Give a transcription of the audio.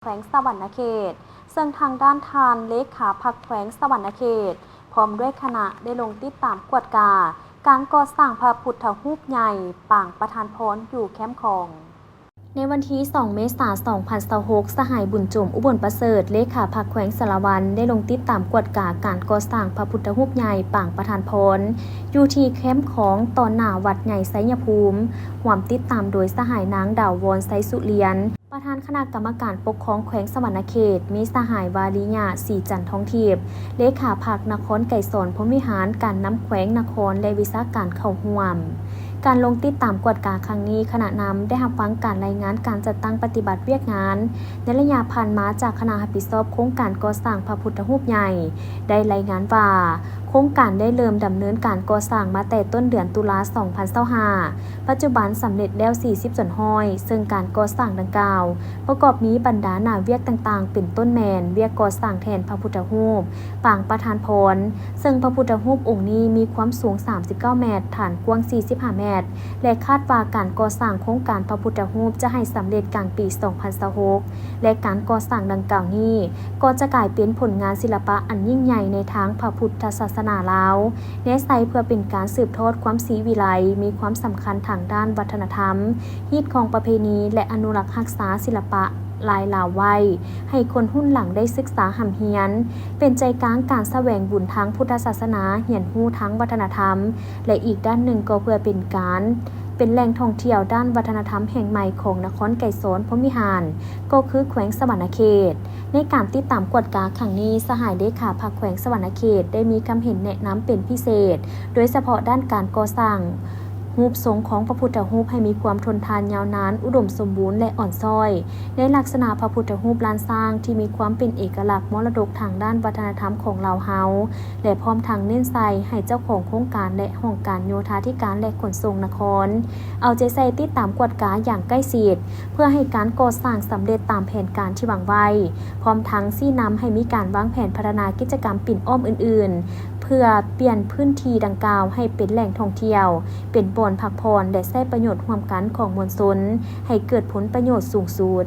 ແຂວງສະຫວັນນະເຂດ ເຊິ່ງທາງດ້ານທ່ານເລຂາພັກແຂວງສະຫວັນນະເຂດ ພ້ອມດ້ວຍຄະນະໄດ້ລົງຕິດຕາມກວດກາການກໍ່ສ້າງພະພຸດທະຮູບໃຫຍ່ປາງປະທານພອນຢູ່ແຄມຂອງ. ໃນວັນທີສອງ ເມສາ ສອງພັນຊາວຫົກ ສະຫາຍ ບຸນຈົມ ອຸບົນປະເສີດ ເລຂາພັກແຂວງສາລະວັນ ໄດ້ລົງຕິດຕາມກວດກາການກໍ່ສ້າງພະພຸດທະຮູບໃຫຍ່ປາງປະທານພອນ ຢູ່ທີ່ແຄມຂອງຕໍ່ໜ້າວັດໃຫຍ່ໄຊຍະພູມ, ຮ່ວມຕິດຕາມໂດຍສະຫາຍ ນາງ ດາວວອນ ໄຊສຸລຽນ ປະທານຄະນະກຳມະການປົກຄອງແຂວງສະຫວັນນະເຂດ, ມີສະຫາຍ ວາລີຍາ ສີຈັນທອງທິບ ເລຂາພັກນະຄອນໄກສອນ ພົມວິຫານ ການນຳແຂວງນະຄອນ ແລະ ວິຊາການເຂົ້າຮ່ວມ. ການລົງຕິດຕາມກວດກາຄັ້ງນີ້, ຄະນະນຳໄດ້ຮັບຟັງການລາຍງານການຈັດຕັ້ງປະຕິບັດວຽກງານໃນໄລຍະຜ່ານມາຈາກຄະນະຮັບຜິດຊອບໂຄງການກໍ່ສ້າງພະພຸດທະຮູບໃຫຍ່, ໄດ້ລາຍງານວ່າ ໂຄງການໄດ້ເລີ່ມດຳເນີນການກໍ່ສ້າງມາແຕ່ຕົ້ນເດືອນຕຸລາ ສອງພັນຊາວຫ້າ, ປັດຈຸບັນສຳເລັດແລ້ວ ສີ່ສິບສ່ວນຮ້ອຍ ເຊິ່ງການກໍ່ສ້າງດັ່ງກ່າວ ປະກອບມີບັນດາໜ້າວຽກຕ່າງໆ ເປັນຕົ້ນແມ່ນວຽກກໍ່ສ້າງແທ່ນພະພຸດທະຮູບປາງປະທານພອນ, ເຊິ່ງພະພຸດທະຮູບອົງນີ້ມີຄວາມສູງ ສາມສິບເກົ້າແມັດ, ຖານກວ້າງ ສີ່ສິບຫ້າແມັດ ແລະ ຄາດວ່າການກໍ່ສ້າງໂຄງການພະພຸດທະຮູບຈະໃຫ້ສຳເລັດກາງປີ ສອງພັນຊາວຫົກ ແລະ ການກໍ່ສ້າງດັ່ງກ່າວນີ້ ກໍຈະກາຍເປັນຜົນງານສິລະປະອັນຍິ່ງໃຫຍ່ໃນທາງພະພຸດທະສາສະໜາລາວ, ແນໃສ່ເພື່ອເປັນການສືບທອດຄວາມສີວິໄລ, ມີຄວາມສຳຄັນທາງດ້ານວັດທະນະທຳ, ຮີດຄອງປະເພນີ ແລະ ອະນຸລັກຮັກສາສິລະປະລາຍລາວໄວ້ ໃຫ້ຄົນຮຸ່ນຫຼັງໄດ້ສຶກສາຮ່ຳຮຽນ, ເປັນໃຈກາງການສະແຫວງບຸນທາງພຸດທະສາສະໜາ, ຮຽນຮູ້ທາງວັດທະນະທຳ ແລະ ອີກດ້ານໜຶ່ງກໍເພື່ອເປັນການ ເປັນແຫຼ່ງທ່ອງທ່ຽວດ້ານວັດທະນະທຳແຫ່ງໃໝ່ຂອງນະຄອນໄກສອນ ພົມວິຫານ ກໍຄືແຂວງສະຫວັນນະເຂດ. ໃນການຕິດຕາມກວດກາຄັ້ງນີ້, ສະຫາຍເລຂາພັກແຂວງສະຫວັນນະເຂດ ໄດ້ມີຄຳເຫັນແນະນຳເປັນພິເສດ, ໂດຍສະເພາະດ້ານການກໍ່ສ້າງຮູບຊົງຂອງພະພຸດທະຮູບໃຫ້ມີຄວາມທົນທານຍາວນານ, ອຸດົມສົມບູນ ແລະ ອ່ອນຊ້ອຍ ໃນລັກສະນະພະພຸດທະຮູບລ້ານຊ້າງ ທີ່ມີຄວາມເປັນເອກະລັກມໍລະດົກທາງດ້ານວັດທະນະທຳຂອງລາວເຮົາ ແລະ ພ້ອມທັງເນັ້ນໃສ່ໃຫ້ເຈົ້າຂອງໂຄງການ ແລະ ຫ້ອງການໂຍທາທິການ ແລະ ຂົນສົ່ງນະຄອນ ເອົາໃຈໃສ່ຕິດຕາມກວດກາຢ່າງໃກ້ຊິດ ເພື່ອໃຫ້ການກໍ່ສ້າງສຳເລັດຕາມແຜນການທີ່ວາງໄວ້, ພ້ອມທັງຊີ້ນຳໃຫ້ມີການວາງແຜນພັດທະນາກິດຈະກຳປິ່ນອ້ອມອື່ນໆ ເພື່ອປ່ຽນພື້ນທີ່ດັ່ງກ່າວໃຫ້ເປັນແຫຼ່ງທ່ອງທ່ຽວ, ເປັນບ່ອນພັກຜ່ອນ ແລະ ໃຊ້ປະໂຫຍດຮ່ວມກັນຂອງມວນຊົນ ໃຫ້ເກີດຜົນປະໂຫຍດສູງສຸດ.